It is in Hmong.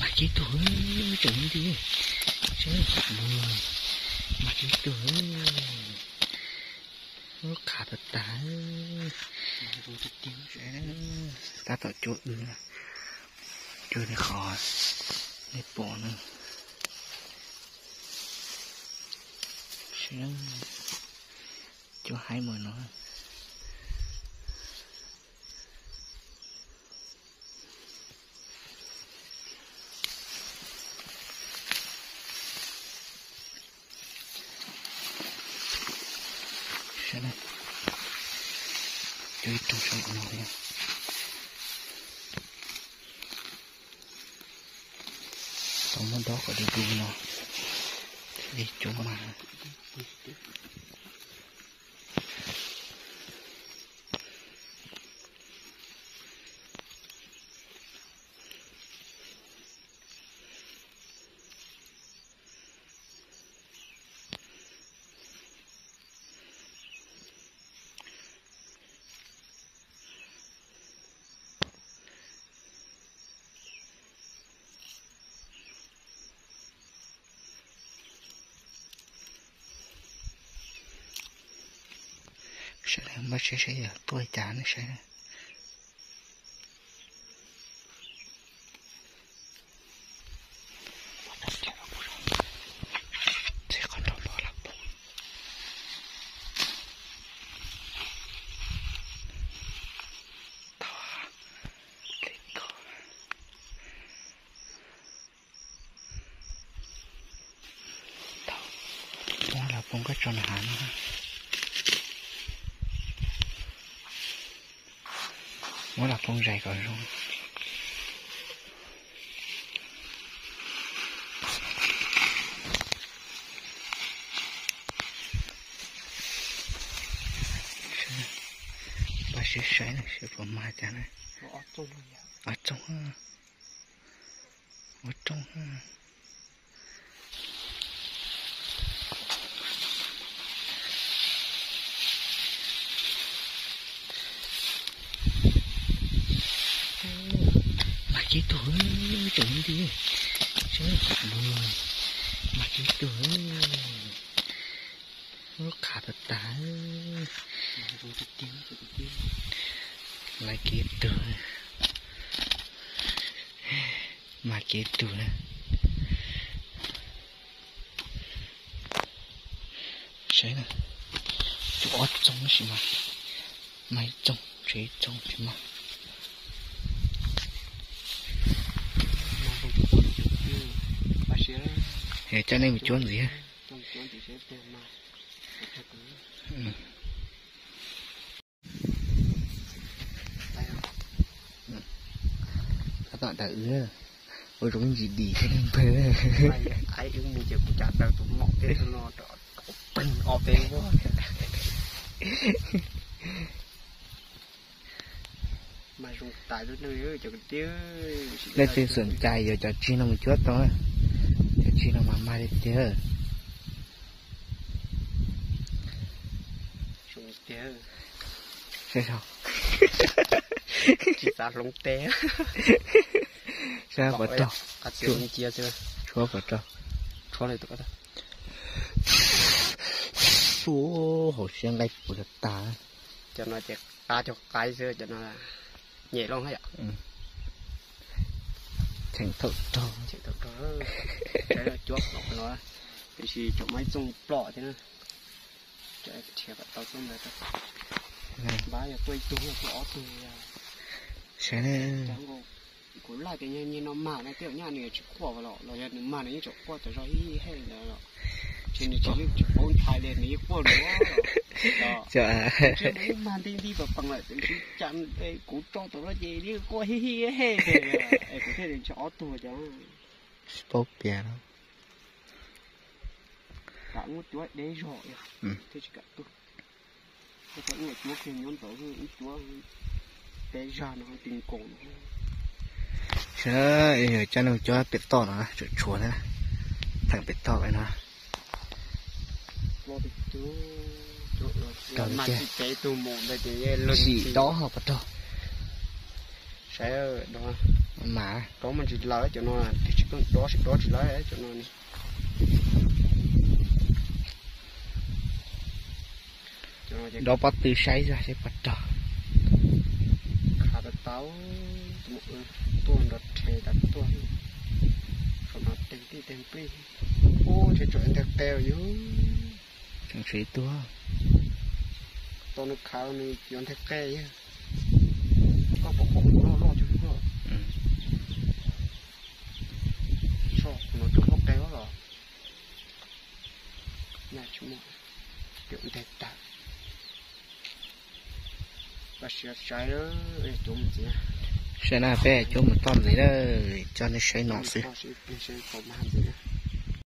Mas kiag tug, tseem nti, mas kiag tug, lub qhav tas tas, tab tom cuab wb, cuab li qhov nej pom na. Cuab haib mus no. Saib na, cuab ib rooj saib no thiab. Tau muab dob kom du du no thiaj li cuab mas. Saib, npaj siab saib yog tuaj li cas nej saib. Txij qhov nrog npog las poog. Tau li ko. Tau, muab las poog koj tso nram hav no. Muab las poog zais kom zoo. Npaj siab saib na, saib puas mag cas na. Ob txoog, ob txoog. Mas kiag tug, tseem nti, mas kiag tug, lub qhav tas tas. Mas kiag tug, mas kiag tug na. Saib na, cuab ob txoog tab sis mas, mas ib txoog, tshuav ib txoog tsis mag. Coj nej mus cuab ntxiv. Tab tom daws wb, ua zoo ntsis dim thiab npawg. Aib wb mus ces kuv cav daws tus mom tej tus no rau peeg ob peb vuag. Mas zoo tas lub neej cov kwv tij. Leej twg xom cai yuav cov tsig no mus cuab tau, cov tsig no mas mag li tiag. Saib, tsis xav hloov teb. Saib pov rog, tshuab pov rog. Ua hauv siab nqaij puv tas tas. Cov no ces qab cov qaib xwb, cov no nyem loj yom. Cheem thaum rog, cheem thaum rog. Cuab no, tiam sis tseem muaj ib txoog plom thiab na. Rhiav kom tau txoog ntawd. Npab yog tuaj ib tug, tuaj ob tug. Saib na. Kuv laj tias nyiag no mag na, tej zaum nyaj nws tsis quaj los, los yog nws mag nws yeej tseem quaj tas zog ib hej ntawd los. Ces nws tsis yeej tsis paub ntshai li, nws yeej quaj nws. Nws mag nti nti pas pees lawm, tiam sis cas kuv tso tau no ces nws quaj hij hij hej, es kuv thiaj li ntshe ob tug cov. Tsis paub piav. Kam muab cuab deb zog thiaj tsis kam tuag. Ua cuab kiag nyob ntawd, ib cuab peb zag no ti nkaus no. Saib, yog coj nej mus cuab pem toj no, tshuav tshuav na, theem pem toj no. Tsis dob ho pov rog. Saib, Mas dob muaj ntsis lawm, cov no twb tsis pheej dob, tsis dob tsis lawm cov no. Dob pob tw saib zog seb puas rog. Khav tau tau, tuaj nrov rhe tas tuaj. Saum no teg tij teg nplij, ub, ntshe tsuas nteg qe yog. Tseem tshuav ib tug. Tau nws khav nws yuav nteg qe yog. Koj pom qhov loj loj cog lug. Tso kuv no cov loj qe los. Nyaj tsis muaj, yuav nteg tag. Pab siab saib, cuab mus ntxiv. Saib na, peb cuab mus toj ntxiv na, coj nej saib no xwb. Ntxiv.